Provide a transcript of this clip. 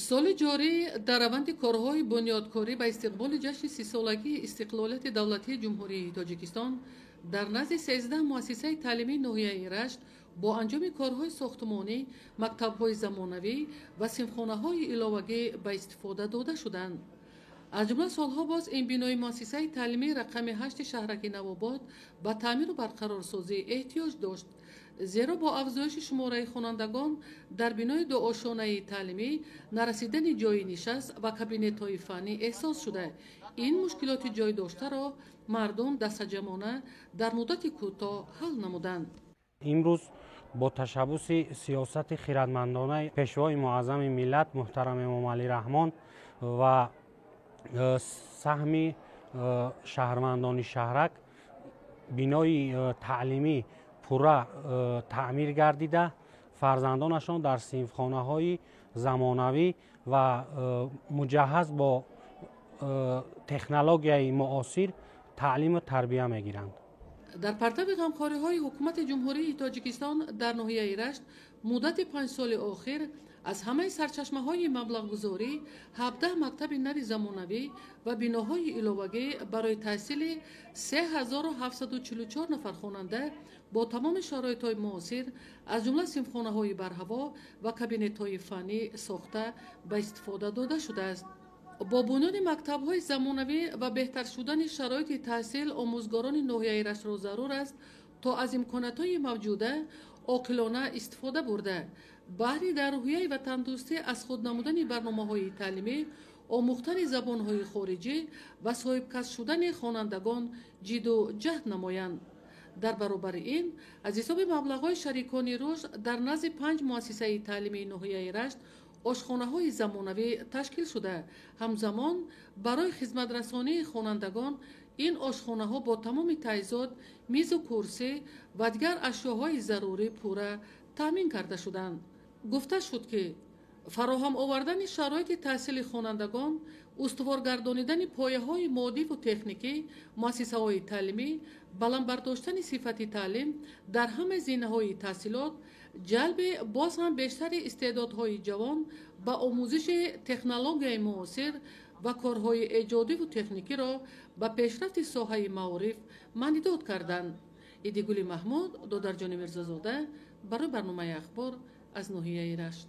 Соли ҷорӣ дар раванди корҳои бунёдкорӣ ба истиқболи ҷашни 30-солагии истиқлолияти давлатии Ҷумҳурии Тоҷикистон дар назди 13 муассисаи таълимии ноҳияи Рашт бо анҷоми корҳои сохтмонӣ мактабҳои замонавӣ ва синфхонаҳои иловагӣ ба истифода дода шуданд. Аз ҷумла солҳо боз ин бинои муассисаи таълимии рақами 8 шаҳраки Навобод ба таъмиру барқарорсозӣ эҳтиёҷ дошт, зеро бо афзоиши шумораи хонандагон дар бинои дуошонаи таълимӣ нарасидани ҷойи нишаст ва кабинетҳои фаннӣ эҳсос шуда, ин мушкилоти ҷой доштаро мардум дастаҷамъона дар муддати кӯтоҳ ҳал намуданд. Имрӯз бо ташаббуси сиёсати хирадмандонаи Пешвои муаззами миллат муҳтарам Эмомалӣ Раҳмон ва саҳми шаҳрвандони шаҳрак бинои таълимӣ пурра таъмир гардида, фарзандонашон дар синфхонаҳои замонавӣ ва муҷаҳҳаз бо технологияи муосир таълиму тарбия мегиранд. Дар партави ғамхориҳои Ҳукумати Ҷумҳурии Тоҷикистон дар ноҳияи Рашт муддати 5 соли охир аз ҳамаи сарчашмаҳои маблағгузорӣ 17 мактаби нави замонавӣ ва биноҳои иловагӣ барои таҳсили 3744 нафар хонанда бо тамоми шароитҳои муосир, аз ҷумла синфхонаҳои барҳаво ва кабинетҳои фаннӣ сохта ба истифода дода шудааст. Бо бунёди мактабҳои замонавӣ ва беҳтар шудани шароити таҳсил омӯзгорони ноҳияи Раштро зарур аст, то аз имкониятҳои мавҷуда оқилона истифода бурда, баҳри дар рӯҳияи ватандӯстӣ аз худ намудани барномаҳои таълимӣ, омӯхтани забонҳои хориҷӣ ва соҳибкасб шудани хонандагон ҷидду ҷаҳд намоянд. Дар баробари ин аз ҳисоби маблағҳои шарикони рушд дар назди 5 муассисаи таълимии ноҳияи Рашт ошхонаҳои замонавӣ ташкил шуда, ҳамзамон барои хизматрасонии хонандагон ин ошхонаҳо бо тамоми таҷҳизот, мизу курсӣ ва дигар ашёҳои зарурӣ пурра таъмин карда шуданд. Гуфта шуд, ки фароҳам овардани шароити таҳсили хонандагон, устувор гардонидани пояҳои моддиву техникӣ, муассисаҳои таълимӣ, баланд бардоштани сифати таълим дар ҳамаи зинаҳои таҳсилот, ҷалби боз ҳам бештари истеъдодҳои ҷавон ба омӯзиши технологияи муосир ва корҳои эҷодиву техникиро ба пешрафти соҳаи маориф маънидод карданд. Идигули Маҳмуд, Додарҷони Мирзозода барои барномаи Ахбор аз ноҳияи Рашт.